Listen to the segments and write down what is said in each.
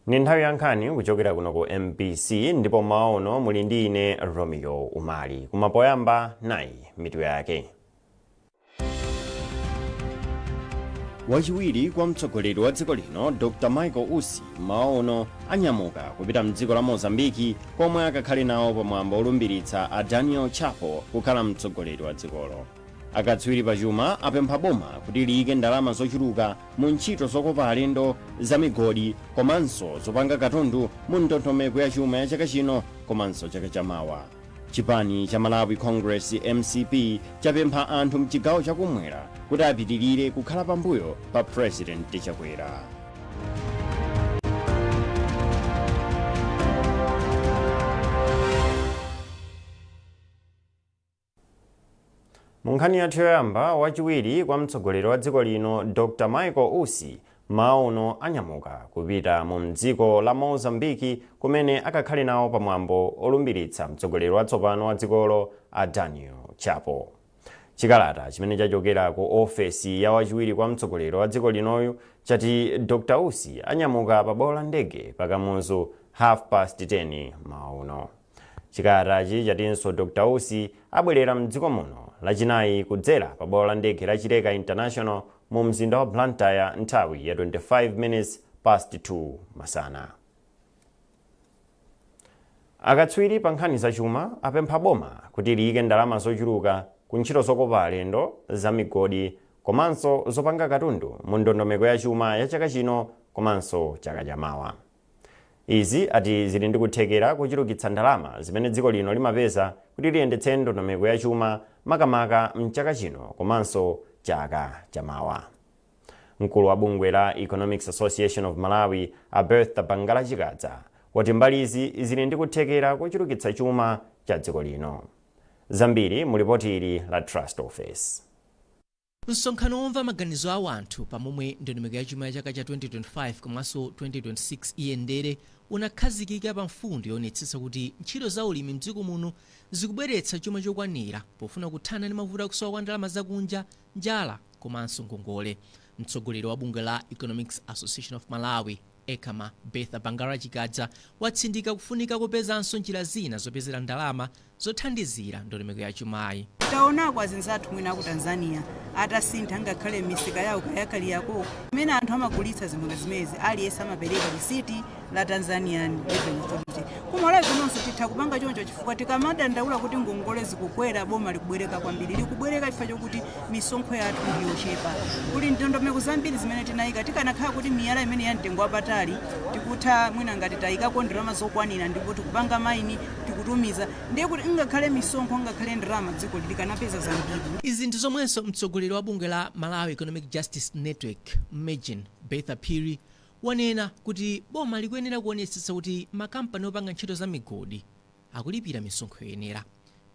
Ni nthawi ya nkhani kuchokera kuno ku MBC, ndipo mmawa uno muli ndi ine Romeo Umali. Koma poyamba, nayi mitu yake. Wachiwiri kwa mtsogoleri wa dziko lino Dr Michael Usi mmawa uno anyamuka kupita mdziko la Mozambiki komwe akakhale nawo pamwambo olumbiritsa a Daniel Chapo kukhala mtsogoleri wa dzikolo. Akatswiri pachuma apempha boma kuti liyike ndalama zochuluka mu ntchito zokopa alendo, za migodi komanso zopanga katundu mu ndondomeko ya chuma ya chaka chino komanso chaka chamawa. Chipani cha Malawi Congress, MCP, chapempha anthu mchigawo chakumwera kuti apitilire kukhala pambuyo pa President Chakwera. Mu nkhani yathu yoyamba, wachiwiri kwa mtsogoleri wa dziko lino Dr Michael Usi mmawa uno anyamuka kupita mu mdziko la Mozambiki kumene akakhale nawo pamwambo olumbiritsa mtsogoleri watsopano wa dzikolo a Daniel Chapo. Chikalata chimene chachokera ku ofesi ya wachiwiri kwa mtsogoleri wa dziko linoyu chati Dr Usi anyamuka pa bwalo la ndege pa Kamuzu 10:30 mmawa uno. Chikalatachi chatinso Dr Usi abwerera mdziko muno Lachinayi kudzera pa bwalo la ndege la Chileka International mu mzinda wa Blantyre nthawi ya 2:25 masana. Akatswiri pa nkhani za chuma apempha boma kuti liyike ndalama zochuluka ku ntchito zokopa alendo, za migodi komanso zopanga katundu mu ndondomeko ya chuma ya chaka chino komanso chaka chamawa. Izi ati zili ndi kuthekera kochulukitsa ndalama zimene dziko lino limapeza kuti liyendetse ndondomeko ya chuma makamaka mchaka chino komanso chaka chamawa. Mkulu wa bungwe la Economics Association of Malawi a Bertha Bangala Chikadza wati mbalizi zili ndi kuthekera kochulukitsa chuma cha dziko lino. Zambiri mu lipoti ili la Trust Office. Msonkhano womva maganizo a wanthu pa momwe ndondomeko ya chuma ya chaka cha 2025 komanso 2026 iyendere unakhazikika pa mfundo yoonetsetsa kuti ntchito za ulimi mdziko muno zikubweretsa chuma chokwanira pofuna kuthana ndi mavuto akusowa kwa ndalama zakunja, njala komanso ngongole. Mtsogoleri wa bungwe la Economics Association of Malawi, Ecama, Bertha Bangara Chikadza watsindika kufunika kopezanso njira zina zopezera ndalama zothandizira ndondomeko ya chumayi. Taonako azinzathu mwina aku Tanzania atasintha ngakhale misika yawo kaya Kariakoo, imene anthu amagulitsa zinthu ngati zimenezi, aliyense amapereka lisiti la Tanzanian Revenue Authority. Ku Malawi kunonso titha kupanga choncho chifukwa tikamadandaula kuti ngongole zikukwera, boma likubwereka kwambiri, likubwereka chifukwa chokuti misonkho yathu ndi yochepa. Kuli ndondomeko zambiri zimene tinayika. Tikanakhala kuti miyala imene ya mtengo wapatali tikutha mwina ngati tayikako ndalama zokwanira ndipo tikupanga mine, tikutumiza, ndiye kuti ngakhale misonkho, ngakhale ndalama, dziko likanapeza zambiri. Izi ndi zomwenso mtsogoleri wa bungwe la Malawi Economic Justice Network, Mejn, Bertha Phiri wanena kuti boma likuyenera kuonetsetsa kuti makampani opanga ntchito za migodi akulipira misonkho yoyenera.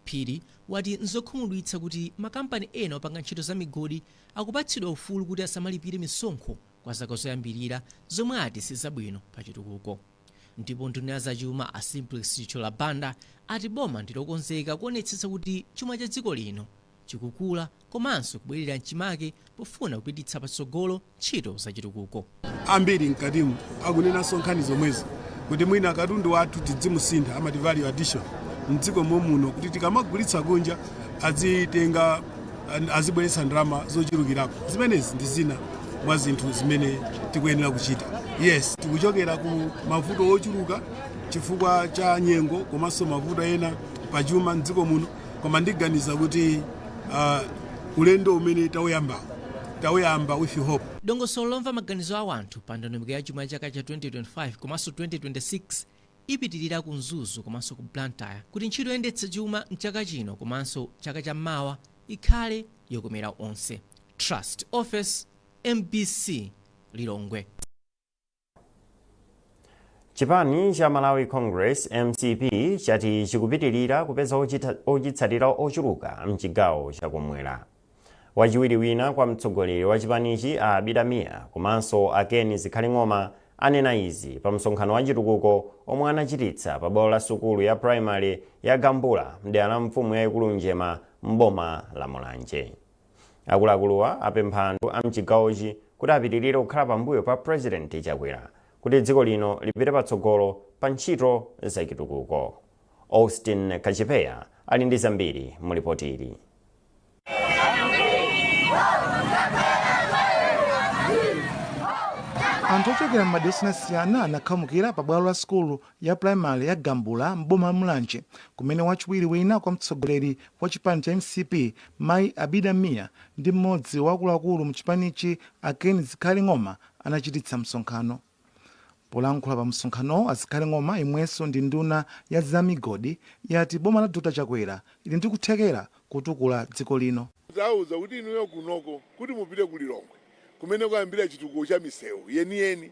Phiri wati nzokhumudwitsa kuti makampani ena opanga ntchito za migodi akupatsidwa ufulu kuti asamalipire misonkho kwa zaka zoyambirira, zomwe ati sizabwino pa chitukuko. Ndipo nduna ya zachuma a Simplex Chithyola Banda ati boma ndilokonzeka kuonetsetsa kuti chuma cha dziko lino chikukula komanso kubwerera mchimake pofuna kupititsa patsogolo ntchito za chitukuko. Ambiri mkatimu akunenanso nkhani zomwezo kuti mwina katundu wathu tidzimusintha, amati value addition, mdziko momuno kuti tikamagulitsa kunja azitenga, azibweretsa ndalama zochulukirapo. Zimenezi ndi zina mwa zinthu zimene tikuyenera kuchita. Yes, tikuchokera ku mavuto ochuluka chifukwa cha nyengo komanso mavuto ena pachuma mdziko muno, koma ndiganiza kuti ulendo umene tawuyamba with hope. Dongosolo lomva maganizo a wanthu pa ndondomeko ya chuma ya chaka cha 2025 komanso 2026 ipitilira ku Mzuzu komanso ku Blantyre kuti ntchito yoyendetsa chuma mchaka chino komanso chaka cha mawa ikhale yokomera onse. Trust Office, MBC, Lilongwe. Chipani cha Malawi Congress, MCP, chati chikupitilira kupeza ochitsatira ochuluka mchigawo chakumwera. Wachiwiri wina kwa mtsogoleri wa chipanichi a Abida Mia komanso a Ken Zikhale Ng'oma anena izi pa msonkhano wa chitukuko omwe anachititsa pa bwalo la sukulu ya primary ya Gambula mdera la mfumu yaikulu Njema m'boma la Mulanje. Akuluakuluwa apempha anthu a mchigawochi kuti apitilire kukhala pambuyo pa President Chakwera Kuti dziko lino lipite patsogolo pa ntchito zachitukuko. Austin Kachipeya ali ndi zambiri mu ripoti ili. Anthu ochokera m'madera osiyanasiyana anakhamukira pa bwalo la sukulu ya primary ya Gambula m'boma la Mulanje, kumene wachiwiri wina kwa mtsogoleri wa chipani cha MCP, Mayi Abida Mia, ndi mmodzi wa akuluakulu mu chipanichi, a Ken Zikhale Ng'oma, anachititsa msonkhano. Polankhula pa msonkhanowo, a Zikhale Ng'oma, yemwenso ndi nduna ya zamigodi, yati boma la Dr Chakwera ili ndi kuthekera kutukula dziko lino. Tawauza kuti inuyo kunoko kuti mupite ku Lilongwe kumene kwayambira chitukuko cha misewu yeniyeni,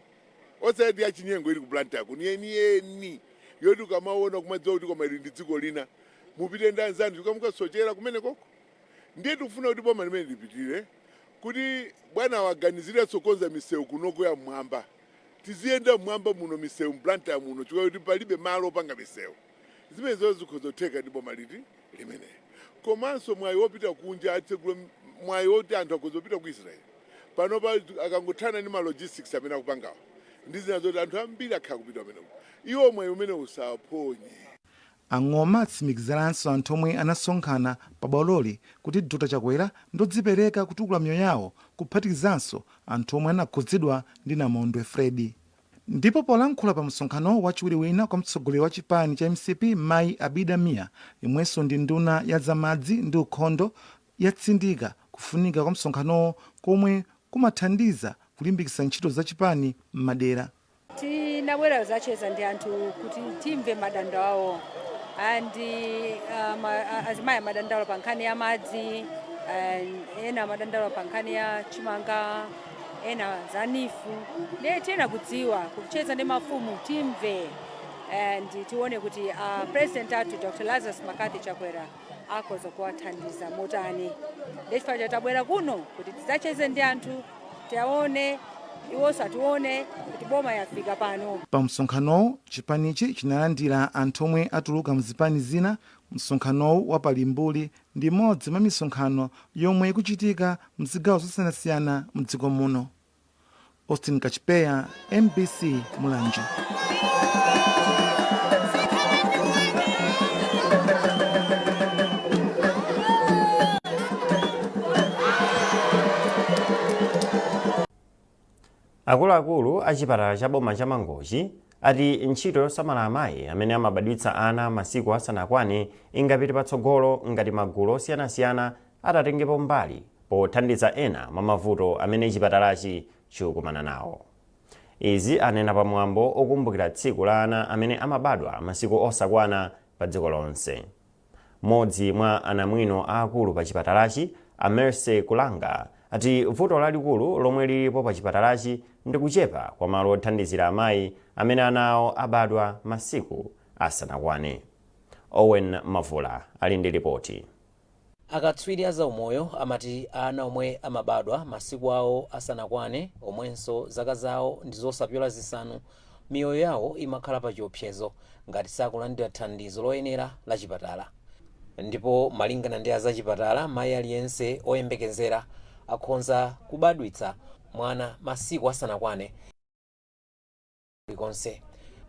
osati ya chinyengo ili ku Blantyre kuno, yeniyeni yoti ukamaona kumadziwa kuti koma ili ndi dziko lina. Mupite ndi anzanu tikamukasochera kumene koko. Ndiye tikufuna kuti boma limene lipitirire kuti bwana awaganizirenso kukonza misewu kunoko ya mmwamba. Tiziyenda mmwamba muno misewu m'Blantyre muno chifukwa kuti palibe malo opanga misewu. Zimenezo zikhoza kutheka ndi boma liti limeneli. Komanso mwayi wopita kunja, atsegula mwayi woti anthu akhoza kupita ku Israel. Panopa akangothana ndi ma logistics amene akupangawa ndi zina zoti, anthu ambiri akhala kupita kumeneko. Iwo mwayi umene usaphonye. A Ng'oma atsimikiziranso anthu omwe anasonkhana pa bwaloli kuti Dr Chakwera ndodzipereka kutukula miyoyo yawo, kuphatikizanso anthu omwe anakhudzidwa ndi namondwe Freddy. Ndipo polankhula pa msonkhanowo, wachiwiri wina kwa mtsogoleri wa chipani cha MCP, Mayi Abida Mia, yemwenso ndi nduna ya zamadzi ndi ukhondo, yatsindika kufunika kwa msonkhanowo komwe kumathandiza kulimbikitsa ntchito za chipani m'madera. Tinabwera kuzacheza ndi anthu kuti timve madandaulo awo, and azimayi amadandaula pa nkhani ya madzi, and ena amadandaula pa nkhani ya chimanga, ena za NEEF. Ndiye tiyena kudziwa, kucheza ndi mafumu, timve and tione kuti president athu Dr Lazarus McCarthy Chakwera akhoza kuwathandiza motani. Ndiye chifukwa tabwera kuno kuti tidzacheze ndi anthu, tiwaone iwonso atione kuti boma yafika pano. Pa msonkhanowu, chipanichi chinalandira anthu omwe atuluka mzipani zina. Msonkhanowu wa palimbuli ndi imodzi mwa misonkhano yomwe ikuchitika mzigawo zosiyanasiyana mdziko muno. Austin Kachipeya, MBC, Mulanje. Akuluakulu a chipatala cha boma cha Mangochi ati ntchito yosamala amayi amene amabadwitsa ana masiku asanakwane ingapite patsogolo ngati magulu osiyanasiyana atatengepo mbali pothandiza ena mwa mavuto amene chipatalachi chikukumana nawo. Izi anena pamwambo okumbukira tsiku la ana amene amabadwa masiku osakwana pa dziko lonse. Mmodzi mwa anamwino aakulu pa chipatalachi, a Mercy Kulanga, ati vuto lalikulu lomwe lilipo pa chipatalachi ndi kuchepa kwa malo othandizira amayi amene ana awo abadwa masiku asanakwane. Owen Mavula ali ndi ripoti. Akatswiri a zaumoyo amati ana omwe amabadwa masiku awo asanakwane, omwenso zaka zawo ndi zosapyola 5, miyoyo yawo imakhala pa chiopsezo ngati sakulandira thandizo loyenera la chipatala. Ndipo malingana ndi azachipatala, mayi aliyense oyembekezera akhonza kubadwitsa mwana masiku asanakwane kulikonse.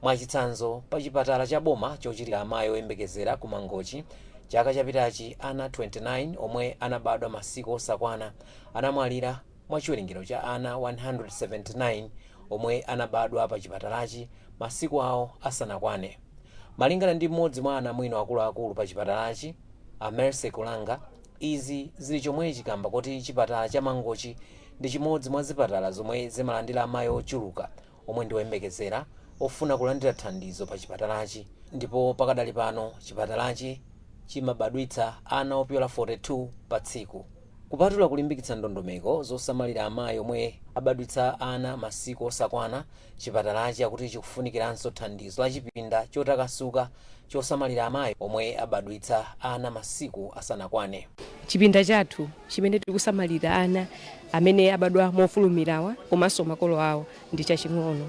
Mwachitsanzo, pa chipatala cha boma chochitira amayi oyembekezera ku Mangochi, chaka chapitachi ana 29 omwe anabadwa masiku osakwana anamwalira mwa chiwerengero cha ana 179 omwe anabadwa pa chipatalachi masiku awo asanakwane. Malingana ndi mmodzi mwa anamwino akuluakulu pa chipatalachi, a Mercy Kulanga, izi zili chomwechi kamba koti chipatala cha Mangochi ndi chimodzi mwa zipatala zomwe zimalandira amayi ochuluka omwe ndi oyembekezera ofuna kulandira thandizo pa chipatalachi, ndipo pakadali pano chipatalachi chimabadwitsa ana opyola 42 pa tsiku. Kupatula kulimbikitsa ndondomeko zosamalira amayi omwe abadwitsa ana masiku osakwana, chipatalachi akuti chikufunikiranso thandizo la chipinda chotakasuka Chosamalira amayi omwe abadwitsa ana masiku asanakwane. Chipinda chathu chimene tikusamalira ana amene abadwa mofulumirawa komanso makolo awo ndi chaching'ono.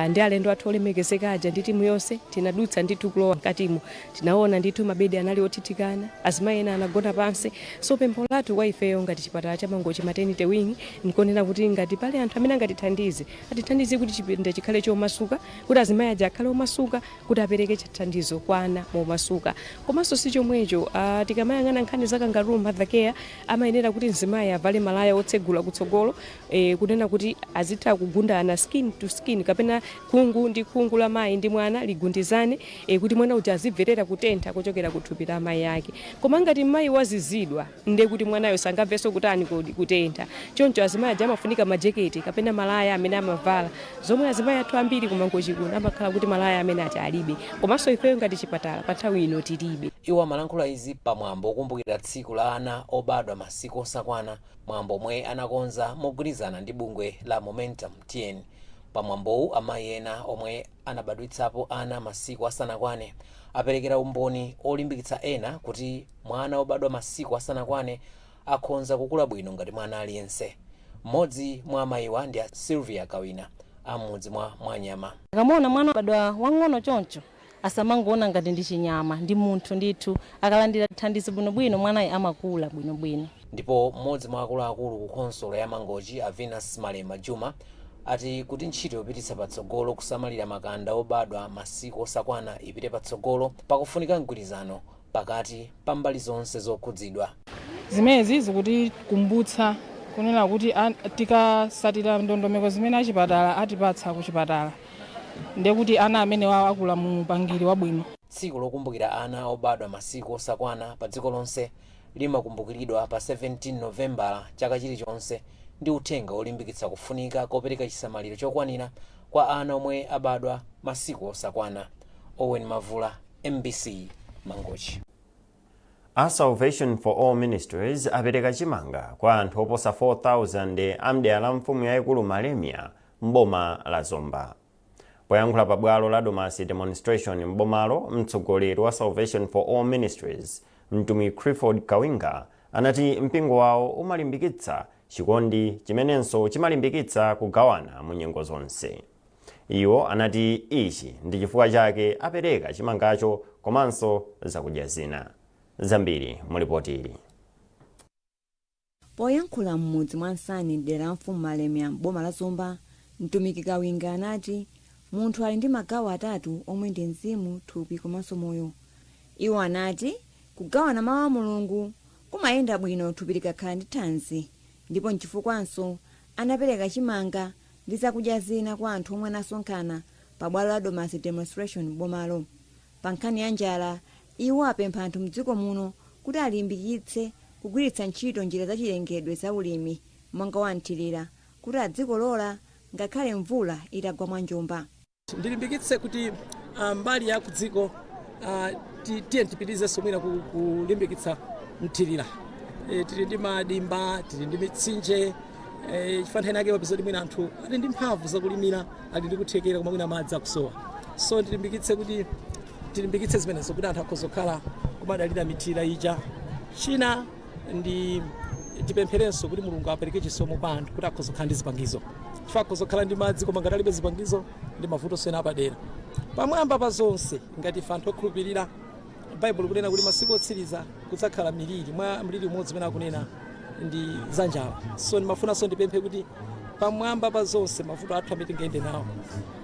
Ndi alendo athu olemekezeka aja ndi timu yonse tinadutsa ndithu kulowa mkatimo, tinaona ndithu mabedi anali othithikana, azimayi ena anagona pansi. So pempho lathu kwa ifeyo ngati chipatala cha Mangochi Maternity Wing nkonena kuti ngati pali anthu amene angatithandize, atithandize kuti chipinda chikhale chomasuka, kuti azimayi aja akhale omasuka kuti apereke chithandizo kwa ana momasuka. Komanso si chomwecho, tikamayang'ana nkhani za kangaroo mother care, amayenera kuti mzimayi avale malaya otsegula kutsogolo, kunena kuti azitha kugundana skin to skin, kapena khungu ndi khungu la mayi ndi mwana ligundizane, kuti mwana uja azimverera kutentha kuchokera ku thupi la amayi ake. Koma ngati mayi wazizidwa, ndiye kuti mwanayo sangamvenso kutani kodi? Kutentha. Choncho azimayi aja amafunika majeketi kapena malaya amene amavala, zomwe azimayi athu ambiri kuMangochi kuno amakhala kuti malaya amene aja alibe, komanso ifeyo ngati chipatala pa nthawi ino tilibe. Iwo amalankhula izi pamwambo okumbukira tsiku la ana obadwa masiku osakwana, mwambo omwe anakonza mogwirizana ndi bungwe la Momentum TN. Pamwambowu, amayi ena omwe anabadwitsapo ana masiku asanakwane aperekera umboni olimbikitsa ena kuti mwana obadwa masiku asanakwane akhonza kukula bwino ngati mwana aliyense. Mmodzi mwa amayiwa ndi a Sylvia Kawina, amudzi mwa Mwanyama. Akamaona mwana obadwa wang'ono choncho, asamangoona ngati ndi chinyama, ndi munthu ndithu. Akalandira thandizo bwinobwino, mwanayi amakula bwinobwino. Ndipo mmodzi mwa akuluakulu ku khonsolo ya Mangochi, a Venus Malema Juma, ati kuti ntchito yopititsa patsogolo kusamalira makanda obadwa masiku osakwana ipite patsogolo, pakufunika mgwirizano pakati pa mbali zonse zokhudzidwa. Zimenezi zikutikumbutsa kunena kuti tikasatira ndondomeko zimene achipatala atipatsa kuchipatala, ndiye kuti ana amene wawo akula mu upangiri wabwino. Tsiku lokumbukira ana obadwa masiku osakwana pa dziko lonse limakumbukiridwa pa 17 Novembala chaka chilichonse, ndi uthenga olimbikitsa kufunika kopereka chisamaliro chokwanira kwa ana omwe abadwa masiku osakwana. Owen Mavula, MBC, Mangochi. A Salvation for All Ministries apereka chimanga kwa anthu oposa 4000 amdera la mfumu yayikulu Malemia m'boma la Zomba. Poyankhula pa bwalo la Domasi Demonstration m'bomalo, mtsogoleri wa Salvation for All Ministries, Mtumwi Clifford Kawinga, anati mpingo wawo umalimbikitsa chikondi chimenenso chimalimbikitsa kugawana mu nyengo zonse. Iwo anati ichi ndi chifukwa chake apereka chimangacho komanso zakudya zina. Zambiri mulipoti ili. Poyankhula m'mudzi mwa Nsani, mdera la mfumu Malemia, m'boma la Zomba, Mtumiki Kawinga anati munthu ali ndi magawo atatu omwe ndi mzimu, thupi komanso moyo. Iwo anati kugawana mawu a Mulungu kumayenda bwino thupi likakhala ndi thanzi, ndipo nchifukwanso anapereka chimanga ndi zakudya zina kwa anthu omwe anasonkhana pa bwalo la Domasi Demonstration m'bomalo. Pa nkhani ya njala, iwo apempha anthu mdziko muno kuti alimbikitse kugwiritsa ntchito njira zachilengedwe za ulimi monga wa mthirira kuti adzikolola ngakhale mvula itagwa mwanjomba. Ndilimbikitse kuti mbali ya kudziko tiye tipitirizenso mwina kulimbikitsa mthirira. Tili ndi madimba, tili ndi mitsinje, chifukwa nthawi yake mapeza kuti mwina anthu ali ndi mphamvu zakulimira, ali ndi kuthekera, koma mwina madzi akusowa. So ndilimbikitse kuti tilimbikitse zimenezo kuti anthu akhoza kukhala kumadalira mithirira ija. China ndi tipempherenso kuti Mulungu apereke chisomo kwa anthu kuti akhoza kukhala ndi zipangizo, chifukwa akhoza kukhala ndi madzi koma ngati alibe zipangizo ndi mavuto ena apadera. Pamwamba pa zonse, ngati ife anthu okhulupirira, Baibulo kunena kuti masiku otsiriza kudzakhala miliri. Mwa mliri umodzi umene akunena ndi za njala. So ndimafunanso ndipemphe kuti pamwamba pa zonse, mavuto athu amene tingayende nawo,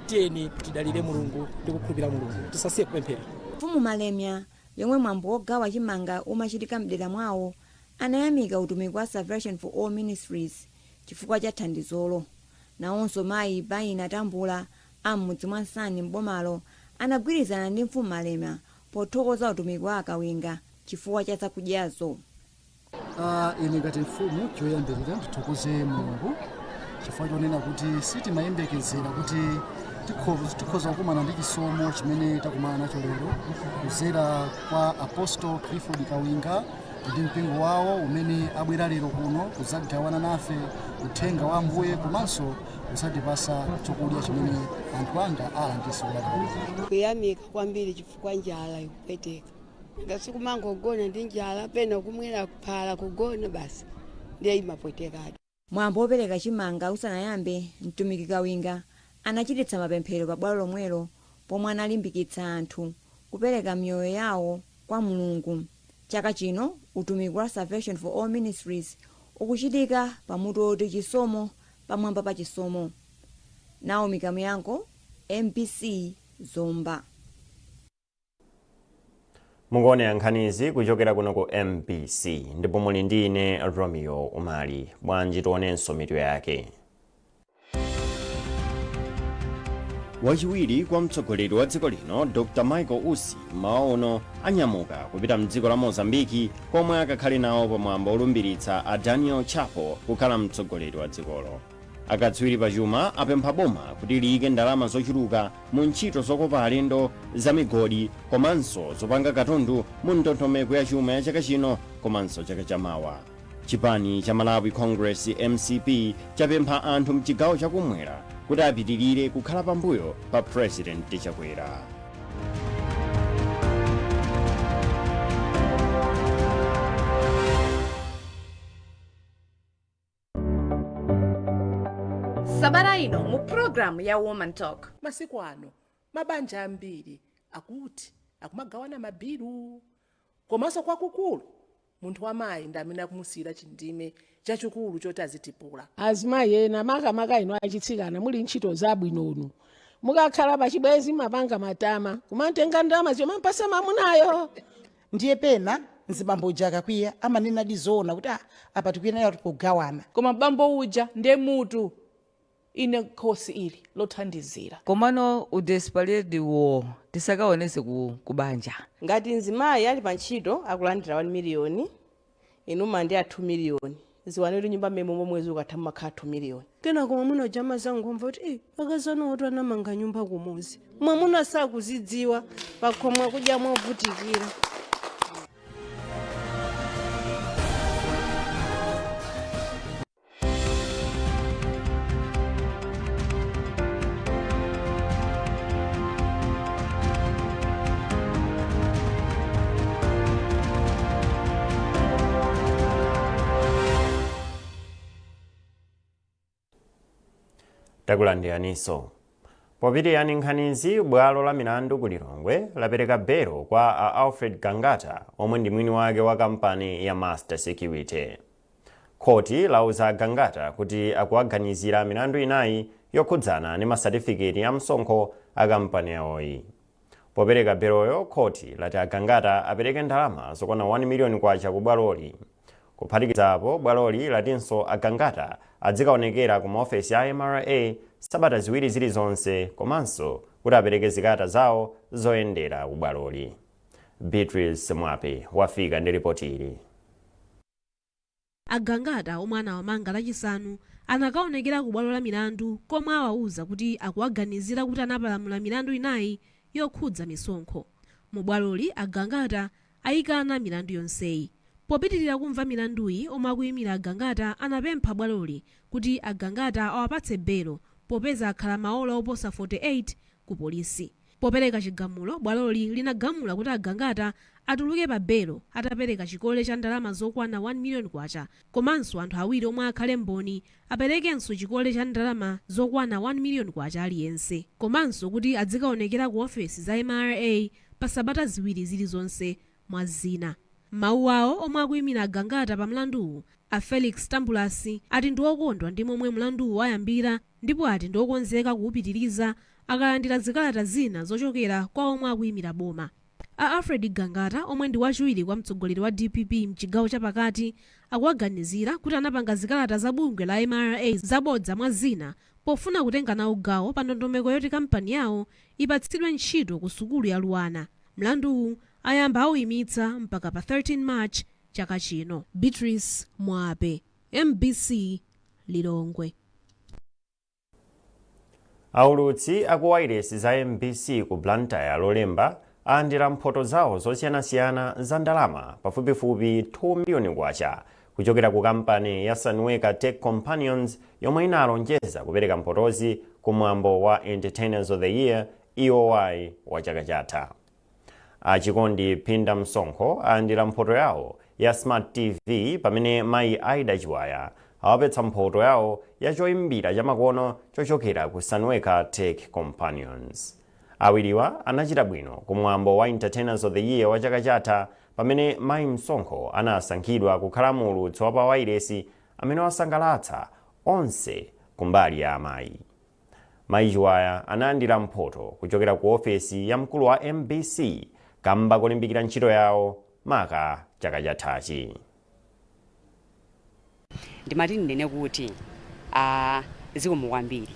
tiyeni tidalire Mulungu ndi kukhulupirira Mulungu, tisasiye kupemphera. Mfumu Malemia, yomwe mwambo wogawa chimanga umachitika mdera mwawo, anayamika utumiki wa Salvation for All Ministries chifukwa cha thandizolo. Nawonso mayi Baina Tambula, am'mudzi mwa Nsani m'bomalo, anagwirizana ndi mfumu Malemia pothokoza utumiki wa Akawinga chifukwa cha zakudyazo. Ine ngati mfumu, choyambirira ndithokoze Mulungu chifukwa chonena kuti sitimayembekezera kuti tikhoza kukumana ndi chisomo chimene takumana nacho lero kuzera kwa Apostle Clifford Kawinga ndi mpingo wawo umene abwera lero kuno kudzagawana nafe uthenga wa Ambuye komanso Kuzatipasa chokudya chimene anthu anga alandire tsiku lalero. Kuyamika kwambiri chifukwa njala ikupweteka, ngasi kumangogona ndi njala, pena kumwera phala kugona basi, ndiye imapwetekadi. Mwambo wopereka chimanga usanayambe, Mtumiki Kawinga anachititsa mapemphero pa bwalo lomwelo pomwe analimbikitsa anthu kupereka miyoyo yawo kwa Mulungu. Chaka chino utumiki wa Salvation for All Ministries ukuchitika pamutu woti Chisomo Pamwamba pa Chisomo. Naomi Kamuyanko, MBC, Zomba. Mukuonera nkhanizi kuchokera kuno ku MBC ndipo muli ndi ine Romeo Umali. Bwanji tionenso mitu yake. Wachiwiri kwa mtsogoleri wa dziko lino Dr Michael Usi mmawa uno anyamuka kupita mdziko la Mozambiki komwe akakhale nawo pamwambo olumbiritsa a Daniel Chapo kukhala mtsogoleri wa dzikolo. Akatswiri pachuma apempha boma kuti liyike ndalama zochuluka mu ntchito zokopa alendo, za migodi komanso zopanga katundu mu ndondomeko ya chuma ya chaka chino komanso chaka chamawa. Chipani cha Malawi Congress, MCP, chapempha anthu mchigawo chakumwera kuti apitirire kukhala pambuyo pa President Chakwera. Sabata ino mu programu ya Woman Talk. Masiku ano mabanja ambiri akuti akumagawana mabilu, komanso kwakukulu munthu wamayi ndi amene akumusiyira chindime chachikulu choti azitipula. Azimayi ena, makamaka inu achitsikana muli ntchito zabwinonu, mukakhala pachibwezi mapanga matama kumatenga ndalama zomampasa mamunayo. Ndiye pena mzibambo uja akakwiya amanenadi zoona kuti ah, apa tikuyenera kugawana. Koma bambo uja ndiye mutu, ine khosi ili lothandizira. Komano udesperate wo tisakaonese ku banja. Ngati mzimayi ali pa ntchito akulandira 1 miliyoni, inu mulandira 2 miliyoni, ziwani kuti nyumba mmene mwezi ukatha mumakhala 2 miliyoni. Kenako mwamuna uja amazangomva kuti, "Eh, akazi anuwotu anamanga nyumba kumuzi." Mwamuna sakuzidziwa, pakhomo akudya movutikira. Takulandiraninso. Popitirira ndi nkhanizi, bwalo la milandu ku Lilongwe lapereka belo kwa a Alfred Gangata omwe ndi mwini wake wa kampani ya Master Security. Khoti lauza a Gangata kuti akuwaganizira milandu inayi yokhudzana ndi masatifiketi a msonkho a kampani yawoyi. Popereka beloyo, khoti lati a Gangata apereke ndalama zokwana 1 miliyoni kwacha ku bwaloli. Kuphatikiza apo, bwaloli latinso a Gangata adzikaonekera ku maofesi a mra sabata ziwiri zilizonse komanso kuti apereke zikalata zawo zoyendera ku bwaloli. Beatrice Mwape wafika ndi lipoti ili. A Gangata omwe anawamanga lachisanu anakaonekera ku bwalo la milandu komwe awauza kuti akuwaganizira kuti anapalamula milandu inayi yokhudza misonkho. Mu bwaloli a Gangata ayikana milandu yonseyi. Popitilira kumva milanduyi, omwe akuyimira a Gangata anapempha bwaloli kuti a Gangata awapatse belo popeza akhala maola oposa 48 ku polisi. Popereka chigamulo, bwaloli linagamula kuti a Gangata atuluke pa belo atapereka chikole cha ndalama zokwana K1 million komanso anthu awiri omwe akhale mboni aperekenso chikole cha ndalama zokwana K1 million aliyense komanso kuti adzikaonekera ku ofesi za mra pa sabata ziwiri zilizonse, mwa zina. M'mawu awo, omwe akuyimira a Gangata pa mlanduwu, a Felix Tambulasi, ati ndi okondwa ndi momwe mlanduwu wayambira ndipo ati ndi okonzeka kuwupitiriza akalandira zikalata zina zochokera kwa omwe akuyimira boma. A Alfred Gangata omwe ndi wachiwiri kwa mtsogoleri wa dpp mchigawo chapakati akuwaganizira kuti anapanga zikalata za bungwe la mra zabodza mwa zina pofuna kutenga nawo gawo pa ndondomeko yoti kampani yawo ipatsidwe ntchito ku sukulu ya Luanar. Mlanduwu ayamba awuyimitsa mpaka pa 13 March chaka chino. Beatrice Mwape, mbc, Lilongwe. Aulutsi aku wailesi za mbc ku Blantyre Lolemba alandira mphoto zawo zosiyanasiyana za ndalama pafupifupi 2 miliyoni kwacha kuchokera ku kampani ya Sunweka Tech Companions yomwe inalonjeza kupereka mphotozi ku mwambo wa Entertainers of the Year EOY wa chaka chatha. Achikondi Phinda Msonkho alandira mphoto yawo ya Smart TV pamene mayi Aida Chiwaya awapatsa mphoto yawo ya choyimbira chamakono chochokera ku Sunweka Tech Companions. Awiriwa anachita bwino ku mwambo wa Entertainers of the Year wa chaka chatha pamene mayi Msonkho anasankhidwa kukhala muulutsi wa pa wailesi amene wasangalatsa onse kumbali ya amayi. Mayi Chiwaya analandira mphoto kuchokera ku ofesi ya mkulu wa MBC kamba kolimbikira ntchito yawo maka chaka chathachi. Ndimati ndinene kuti zikomo kwambiri.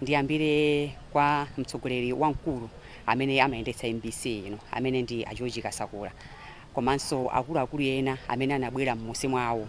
Ndiyambire kwa mtsogoleri wamkulu amene amayendetsa MBC ino, amene ndi a George Kasakula, komanso akuluakulu ena amene anabwera m'munsi mwawo,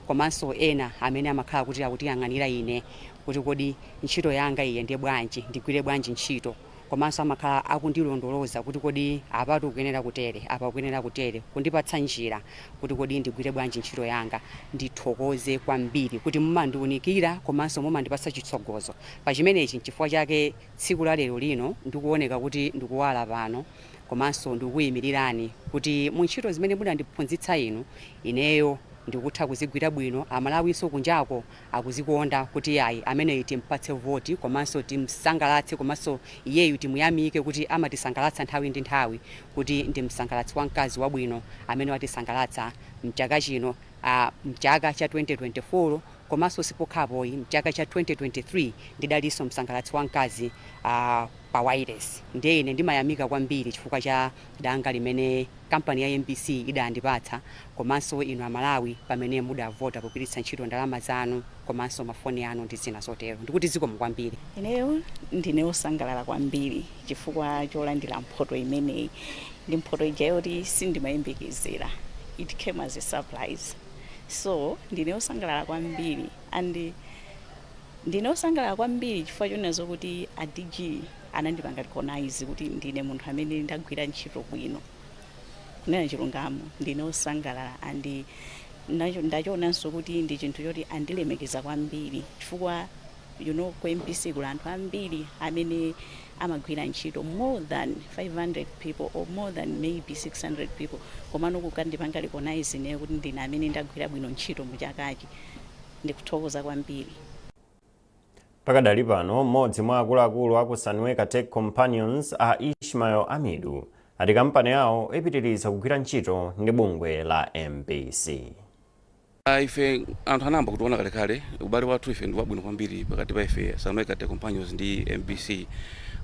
komanso ena amene amakhala kuti akutiyang'anira ine kuti kodi ntchito yanga iyende bwanji, ndigwire bwanji ntchito, komanso amakhala akundilondoloza kuti kodi apatu ukuyenera kutere, apa ukuyenera kutere, kundipatsa njira kuti kodi ndigwire bwanji ntchito yanga. Ndithokoze kwambiri kuti mumandiunikira komanso mumandipatsa chitsogozo pa chimenechi. Nchifukwa chake tsiku la lero lino ndikuoneka kuti ndikuwala pano, komanso ndikuyimirirani kuti mu ntchito zimene munandiphunzitsa inu, ineyo ndikutha kuzigwira bwino. Amalawinso kunjako akuzikonda kuti ayi, ameneyi timpatse voti, komanso timsangalatse, komanso iyeyu timuyamike kuti amatisangalatsa nthawi ndi nthawi, kuti ndi msangalatsi wamkazi wabwino amene watisangalatsa mchaka chino, mchaka cha 2024. Komanso sipokhapoyi, mchaka cha 2023 ndidalinso msangalatsi wamkazi pa wireless. Ndiye ine ndimayamika kwambiri chifukwa cha danga limene kampani ya MBC idandipatsa, komanso inu Amalawi pamene mudavota pogwiritsa ntchito ndalama zanu komanso mafoni anu ndi zina zotero. Ndikuti zikomo kwambiri. Ineyo ndine wosangalala kwambiri chifukwa cholandira mphoto imeneyi. Ndi mphoto ija yoti sindimayembekezera, it came as a surprise, so ndine wosangalala kwambiri. And ndine wosangalala kwambiri chifukwa chonena zokuti a DG anandipanga recognize kuti ndine munthu amene ndagwira ntchito bwino. Kunena chilungamo, ndine wosangalala and ndachionanso kuti ndi chinthu choti andilemekeza kwambiri, chifukwa ku MBC kuli anthu ambiri amene amagwira ntchito, more than 500 people or more than maybe 600 people, komano kukandipanga recognize ineyo kuti ndine amene ndagwira bwino ntchito muchakachi, ndikuthokoza kwambiri. Pakadali pano, mmodzi mwa akuluakulu aku Sunweka Tech Companions, a Ishmael Amidu, ati kampani yawo ipitiriza kugwira ntchito ndi bungwe la MBC. Ife anthu anayamba kutiona kalekale. Ubale wathu ife ndi wabwino kwambiri pakati pa ife Sunweka Tech Companions ndi MBC.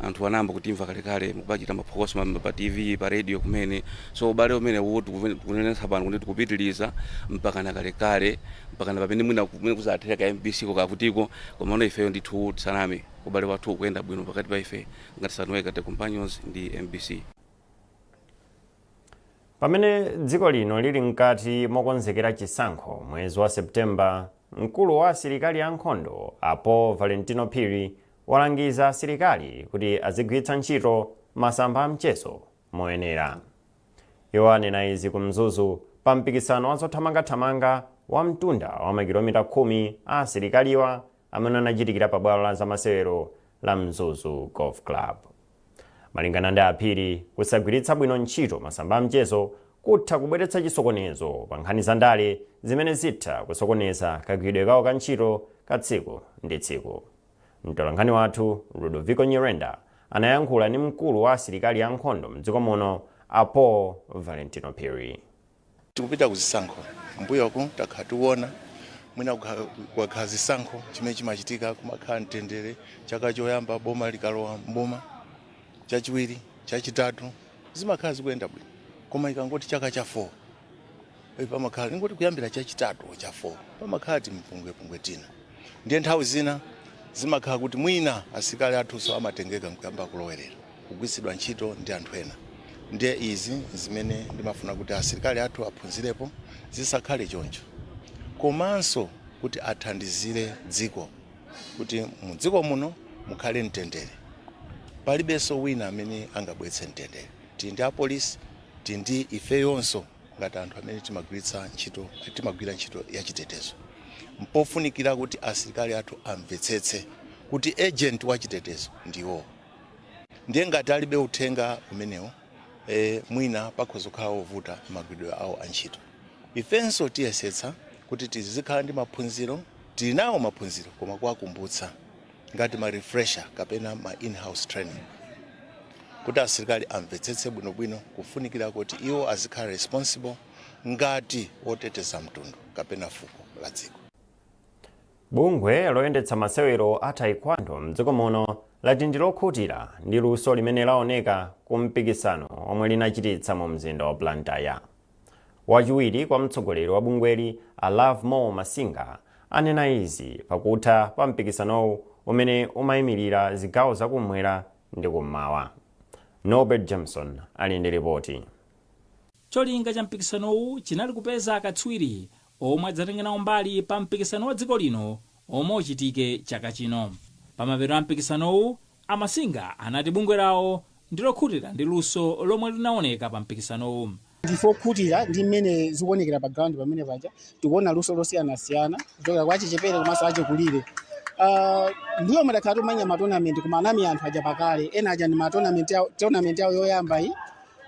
Anthu anayamba kutimva kalekale mukupachita maphokoso pa TV, pa radio kumene. So ubale umene uwo tikunenetsa pano kuti tikupitiriza mpaka na kalekale, mpaka na pamene mwina kumene kuzathera ka MBC kokakutiko. Komano ifeyo ndithu tisaname, ubale wathu ukuyenda bwino pakati pa ife ngati Sunweka Tech Companions ndi MBC. Pamene dziko lino lili mkati mokonzekera chisankho mwezi wa Septemba, mkulu wa asilikali ankhondo a Paul Valentino Phiri walangiza asilikali kuti azigwiritsa ntchito masamba a mchezo moyenera. Iwo anena izi ku Mzuzu pa mpikisano wa zothamangathamanga wa mtunda wa makilomita 10 a asilikaliwa amene anachitikira pa bwalo la zamasewero la Mzuzu Golf Club. Malingana ndi Aphiri, kusagwiritsa bwino ntchito masamba a mchezo kutha kubweretsa chisokonezo pa nkhani za ndale zimene zitha kusokoneza kagwiridwe kawo ka ntchito ka tsiku ndi tsiku. Mtolankhani wathu Ludovico Nyirenda anayankhula ndi mkulu wa asilikali ankhondo mdziko muno a Paul Valentino Phiri. Tikupita ku zisankho. Mbuyoku takhala tikuona mwina kukakhala zisankho, chimene chimachitika kumakhala mtendere chaka choyamba boma likalowa mboma, chachiwiri, chachitatu, zimakhala zikuyenda bwino. Koma ikangoti chaka cha 4, pamakhala ingoti kuyambira chachitatu cha 4, pamakhala timpungwepungwe tina. Ndiye nthawi zina zimakhala kuti mwina asilikali athunso amatengeka nkuyamba kulowerera, kugwiritsidwa ntchito ndi anthu ena. Ndiye izi zimene ndimafuna kuti asilikali athu aphunzirepo, zisakhale choncho, komanso kuti athandizire dziko kuti mu dziko muno mukhale mtendere. Palibenso wina amene angabweretse mtendere. Tili ndi apolisi, tili ndi ifeyonso Ngati anthu amene timagwiritsa ntchito, timagwira ntchito yachitetezo, mpofunikira kuti asilikali athu amvetsetse kuti agent wachitetezo ndiwo. Ndiye ngati alibe uthenga umenewo, mwina pakhoza kukhala wovuta magwiridwe awo a ntchito. Ifenso tiyesetsa kuti tizikhala ndi maphunziro. Tili nawo maphunziro, koma kuwakumbutsa ngati ma refresher kapena ma in-house training, kuti asilikali amvetsetse bwinobwino kufunikira kuti iwo azikhala responsible ngati oteteza mtundu kapena fuko la dziko. Bungwe loyendetsa masewero a taekwondo mdziko muno lati ndi lokhutira ndi luso limene laoneka ku mpikisano omwe linachititsa mu mzinda wa Blantyre. Wachiwiri kwa mtsogoleri wa bungweli, a Lovemore Masinga, anena izi pakutha pa mpikisanowu umene umayimirira zigawo zakumwera ndi kummawa. Norbert Jameson ali ndi ripoti. Cholinga cha mpikisanowu chinali kupeza akatswiri omwe adzatenge nawo mbali pa mpikisano wa dziko lino omwe uchitike chaka chino. Pamapeto a mpikisanowu, a Masinga anati bungwe lawo ndi lokhutira ndi luso lomwe linaoneka pa mpikisanowu. Ndife okhutira ndi mmene zikuonekera pa ground pamene paja. Tikuona luso losiyanasiyana kuchokera kwa achichepere komanso achikulire. Ndiyo madakhala tumanya ma tournament, koma anami anthu aja pakale, ena aja ndi ma tournament yawo, tournament yawo yoyamba iyi,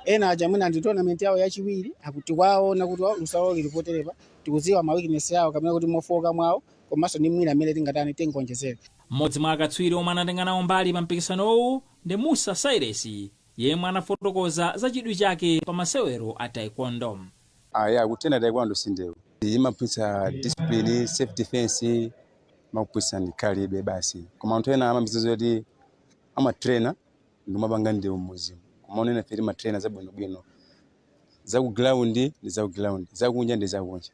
ena aja mwina ndi tournament yawo yachiwiri. Tikuwaona kuti luso lawo lili poterepa, tikudziwa ma weakness yawo kapena kuti mofoka mwawo, komanso ndi mwina amene tingatani tingonjezere. Mmodzi mwa akatswiri omwe anatenga nawo mbali pa mpikisanowu ndi Musa Sairesi, yemwe anafotokoza za chidwi chake pa masewero a taekwondo. Aya, kutena taekwondo sindewu imaphunzitsa discipline, self defense, imakuphunzitsa ndikhalidwe basi. Koma anthu ena amapeza kuti amatraina ndimapanga ndewu mmuzimu, koma unena ife timatraina zabwinobwino, zaku ground ndi zaku ground, zakunja ndi zakunja.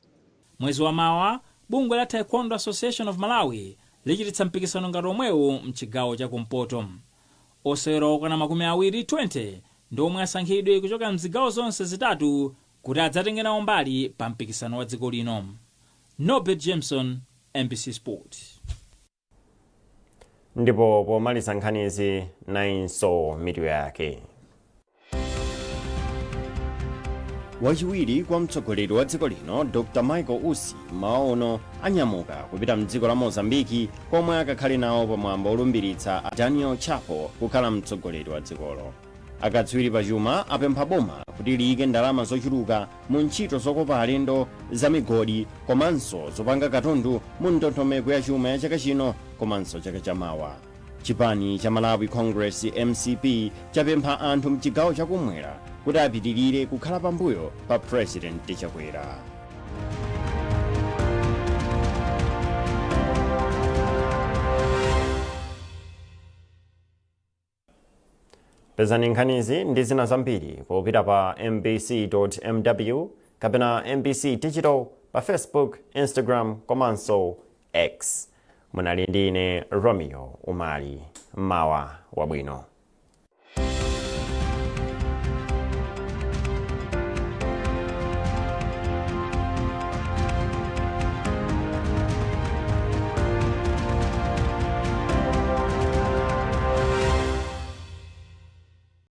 Mwezi wa mawa, bungwe la Taekwondo Association of Malawi lichititsa mpikisano ngati omwewu mchigawo chakumpoto. Osewera okwana 20 20 ndi omwe asankhidwe kuchoka mzigawo zonse zitatu kuti adzatenge nawo mbali pa mpikisano wa dziko lino. Norbert Jameson, MBC Sport. Ndipo pomaliza nkhanizi, nayinso mitu yake. Wachiwiri kwa mtsogoleri wa dziko lino Dr Michael Usi mmawa uno anyamuka kupita mdziko la Mozambiki komwe akakhale nawo pamwambo olumbiritsa a Daniel Chapo kukhala mtsogoleri wa dzikolo. Akatswiri pachuma apempha boma kuti liyike ndalama zochuluka mu ntchito zokopa alendo, za migodi komanso zopanga katundu mu ndondomeko ya chuma ya chaka chino komanso chaka chamawa. Chipani cha Malawi Congress, MCP, chapempha anthu mchigawo chakumwera kuti apitirire kukhala pambuyo pa President Chakwera. Pezani nkhanizi ndi zina zambiri popita pa mbc.mw kapena MBC Digital pa Facebook, Instagram komanso X. Munali ndi ine Romeo Umali. Mawa wabwino.